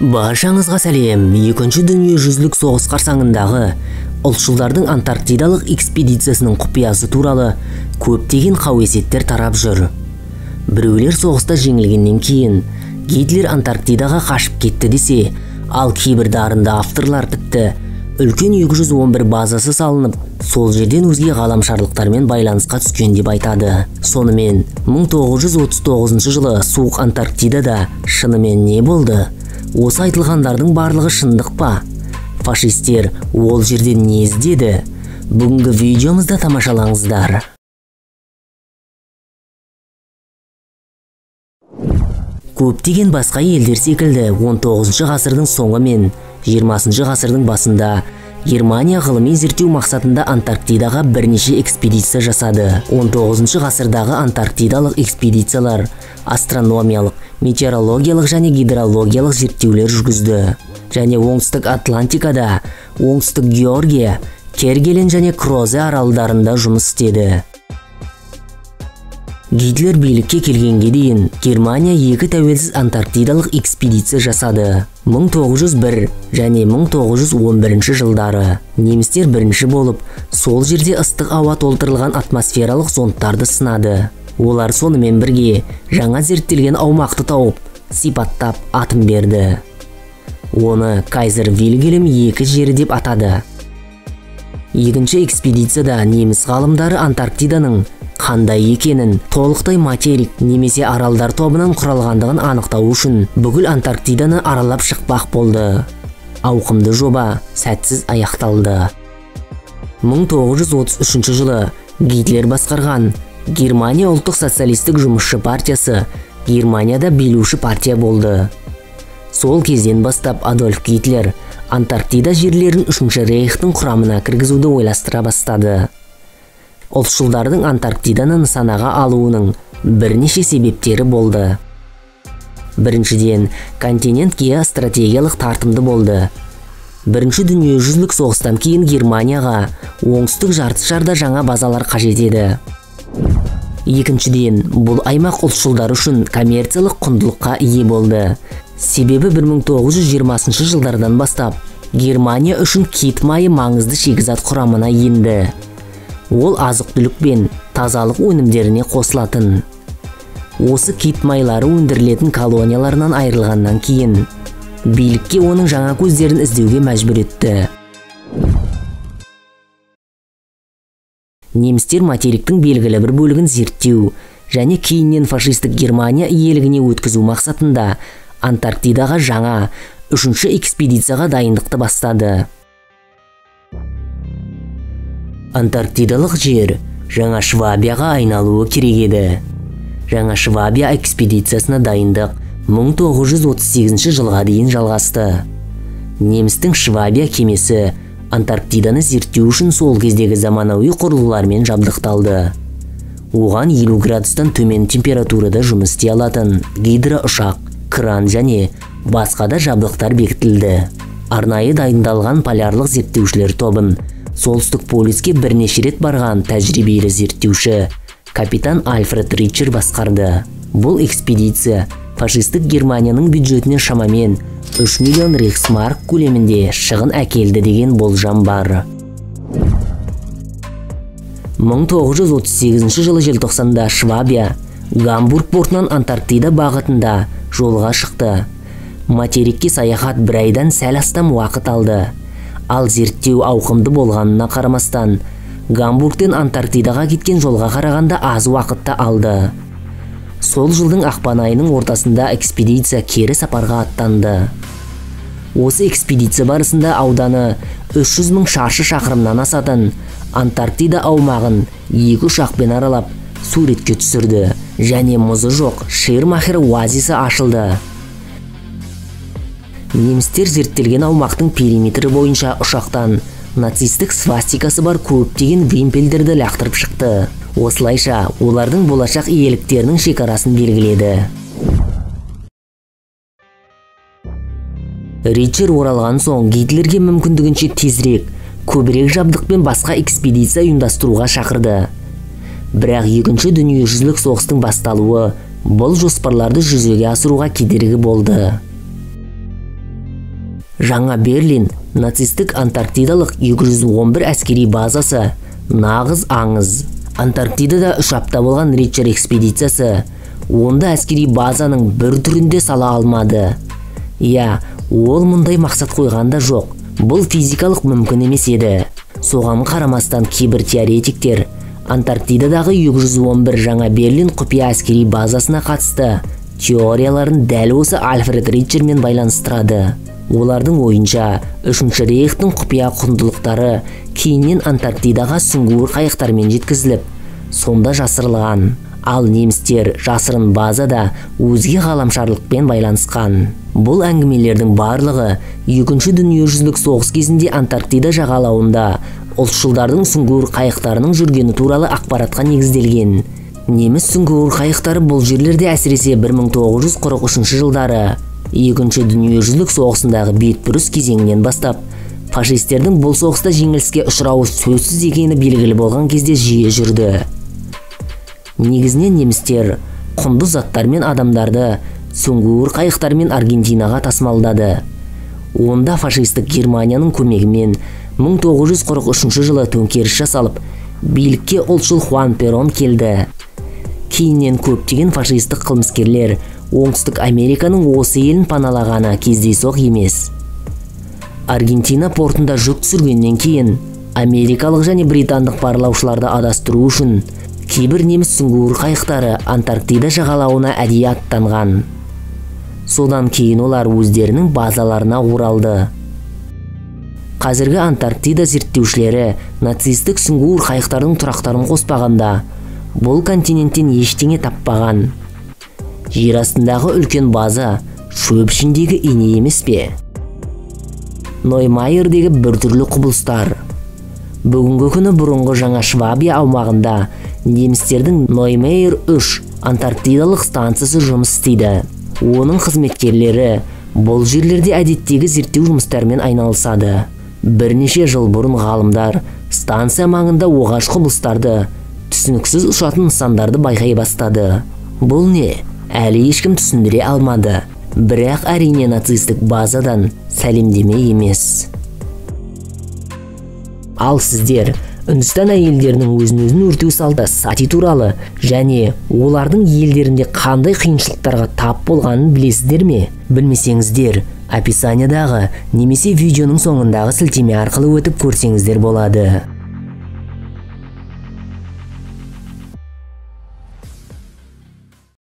Баршаңызға сәлем. Екінші дүниежүзілік соғыс қарсаңындағы ұлтшылдардың Антарктидалық экспедициясының құпиясы туралы көптеген қауесеттер тарап жүр. Біреулер соғыста жеңілгеннен кейін Гитлер Антарктидаға қашып кетті десе, ал кейбір дарынды авторлар тіпті үлкен 211 базасы салынып, сол жерден өзге ғаламшарлықтармен байланысқа түскен деп айтады. Сонымен 1939 жылы суық Антарктидада шынымен не болды? Осы айтылғандардың барлығы шындық па? Фашистер ол жерде не іздеді? Бүгінгі видеомызда тамашалаңыздар. Көптеген басқа елдер секілді 19 ғасырдың соңы мен 20 ғасырдың басында Германия ғылыми зерттеу мақсатында Антарктидаға бірнеше экспедиция жасады. 19 ғасырдағы антарктидалық экспедициялар астрономиялық, метеорологиялық және гидрологиялық зерттеулер жүргізді. Және оңтүстік Атлантикада, оңтүстік Георгия, Кергелен және Крозе аралдарында жұмыс істеді. Гитлер билікке келгенге дейін Германия екі тәуелсіз антарктидалық экспедиция жасады. 1901 және 1911 жылдары немістер бірінші болып сол жерде ыстық ауа толтырылған атмосфералық зондтарды сынады. Олар сонымен бірге жаңа зерттелген аумақты тауып, сипаттап атын берді. Оны Кайзер Вильгельм екі жері деп атады. Екінші экспедицияда неміс ғалымдары Антарктиданың қандай екенін, толықтай материк немесе аралдар тобынан құралғандығын анықтау үшін бүкіл Антарктиданы аралап шықпақ болды. Ауқымды жоба сәтсіз аяқталды. 1933 жылы Гитлер басқарған Германия ұлттық социалистік жұмысшы партиясы Германияда билеуші партия болды. Сол кезден бастап Адольф Гитлер Антарктида жерлерін Үшінші рейхтің құрамына кіргізуді ойластыра бастады. Ұлтшылдардың Антарктиданы нысанаға алуының бірнеше себептері болды. Біріншіден, континент геостратегиялық тартымды болды. Бірінші дүниежүзілік соғыстан кейін Германияға оңтүстік жарты шарда жаңа базалар қажет еді. Екіншіден, бұл аймақ ұлтшылдар үшін коммерциялық құндылыққа ие болды. Себебі 1920 жылдардан бастап Германия үшін кит майы маңызды шикізат құрамына енді. Ол азық-түлік пен тазалық өнімдеріне қосылатын. Осы кит майлары өндірілетін колонияларынан айырылғаннан кейін билікке оның жаңа көздерін іздеуге мәжбүр етті. Немістер материктің белгілі бір бөлігін зерттеу және кейіннен фашистік Германия иелігіне өткізу мақсатында Антарктидаға жаңа үшінші экспедицияға дайындықты бастады. Антарктидалық жер жаңа Швабияға айналуы керек еді. Жаңа Швабия экспедициясына дайындық 1938 жылға дейін жалғасты. Немістің Швабия кемесі Антарктиданы зерттеу үшін сол кездегі заманауи құрылғылармен жабдықталды. Оған 50 градустан төмен температурада жұмыс істей алатын гидроұшақ, кран және басқа да жабдықтар бекітілді. Арнайы дайындалған полярлық зерттеушілер тобын Солтүстік полюске бірнеше рет барған тәжірибелі зерттеуші капитан Альфред Ричер басқарды. Бұл экспедиция фашистік Германияның бюджетіне шамамен 3 миллион рейхсмарк көлемінде шығын әкелді деген болжам бар. 1938 жылы желтоқсанда Швабия Гамбург портынан Антарктида бағытында жолға шықты. Материкке саяхат бір айдан сәл астам уақыт алды. Ал зерттеу ауқымды болғанына қарамастан, Гамбургтен Антарктидаға кеткен жолға қарағанда аз уақытта алды. Сол жылдың ақпан айының ортасында экспедиция кері сапарға аттанды. Осы экспедиция барысында ауданы 300 мың шаршы шақырымнан асатын Антарктида аумағын екі ұшақпен аралап суретке түсірді және мұзы жоқ Ширмахер оазисі ашылды. Немістер зерттелген аумақтың периметрі бойынша ұшақтан нацистік свастикасы бар көптеген вимпелдерді лақтырып шықты. Осылайша олардың болашақ иеліктерінің шекарасын белгіледі. Ричер оралған соң Гитлерге мүмкіндігінше тезірек, көбірек жабдықпен басқа экспедиция ұйымдастыруға шақырды. Бірақ екінші дүниежүзілік соғыстың басталуы бұл жоспарларды жүзеге асыруға кедергі болды. Жаңа Берлин нацистік Антарктидалық 211 әскери базасы нағыз аңыз. Антарктидада 3 апта болған Ричер экспедициясы онда әскери базаның бір түрінде сала алмады. Иә, ол мұндай мақсат қойған да жоқ. Бұл физикалық мүмкін емес еді. Соған қарамастан кейбір теоретиктер Антарктидадағы 211 Жаңа Берлин құпия әскери базасына қатысты теорияларын дәл осы Альфред Ричермен байланыстырады. Олардың ойынша, Үшінші рейхтің құпия құндылықтары кейіннен Антарктидаға сүңгуір қайықтармен жеткізіліп, сонда жасырылған. Ал немістер жасырын базада өзге ғаламшарлықпен байланысқан. Бұл әңгімелердің барлығы Екінші дүниежүзілік соғыс кезінде Антарктида жағалауында ұлтшылдардың сүңгуір қайықтарының жүргені туралы ақпаратқа негізделген. Неміс сүңгуір қайықтары бұл жерлерде әсіресе 1943 жылдары Екінші дүниежүзілік соғысындағы бетбұрыс кезеңінен бастап фашистердің бұл соғыста жеңіліске ұшырауы сөзсіз екені белгілі болған кезде жиі жүрді. Негізінен немістер құнды заттар мен адамдарды сүңгуір қайықтармен Аргентинаға тасымалдады. Онда фашистік Германияның көмегімен 1943 жылы төңкеріс жасалып, билікке ұлтшыл Хуан Перон келді. Кейіннен көптеген фашистік қылмыскерлер Оңтүстік Американың осы елін паналағаны кездейсоқ емес. Аргентина портында жүк түсіргеннен кейін америкалық және британдық барлаушыларды адастыру үшін кейбір неміс сүңгуір қайықтары Антарктида жағалауына әдейі аттанған. Содан кейін олар өздерінің базаларына оралды. Қазіргі Антарктида зерттеушілері нацистік сүңгуір қайықтардың тұрақтарын қоспағанда бұл континенттен ештеңе таппаған. Жер астындағы үлкен база шөп ішіндегі ине емес пе? Ноймайердегі біртүрлі құбылыстар. Бүгінгі күні бұрынғы Жаңа Швабия аумағында немістердің Ноймайер 3 антарктидалық станциясы жұмыс істейді. Оның қызметкерлері бұл жерлерде әдеттегі зерттеу жұмыстарымен айналысады. Бірнеше жыл бұрын ғалымдар станция маңында оғаш құбылыстарды, түсініксіз ұшатын нысандарды байқай бастады. Бұл не? Әлі ешкім түсіндіре алмады. Бірақ әрине нацистік базадан сәлемдеме емес. Ал сіздер Үндістан әйелдерінің өзін-өзін өртеу салты сати туралы және олардың елдерінде қандай қиыншылықтарға тап болғанын білесіздер ме? Білмесеңіздер, описаниядағы немесе видеоның соңындағы сілтеме арқылы өтіп көрсеңіздер болады.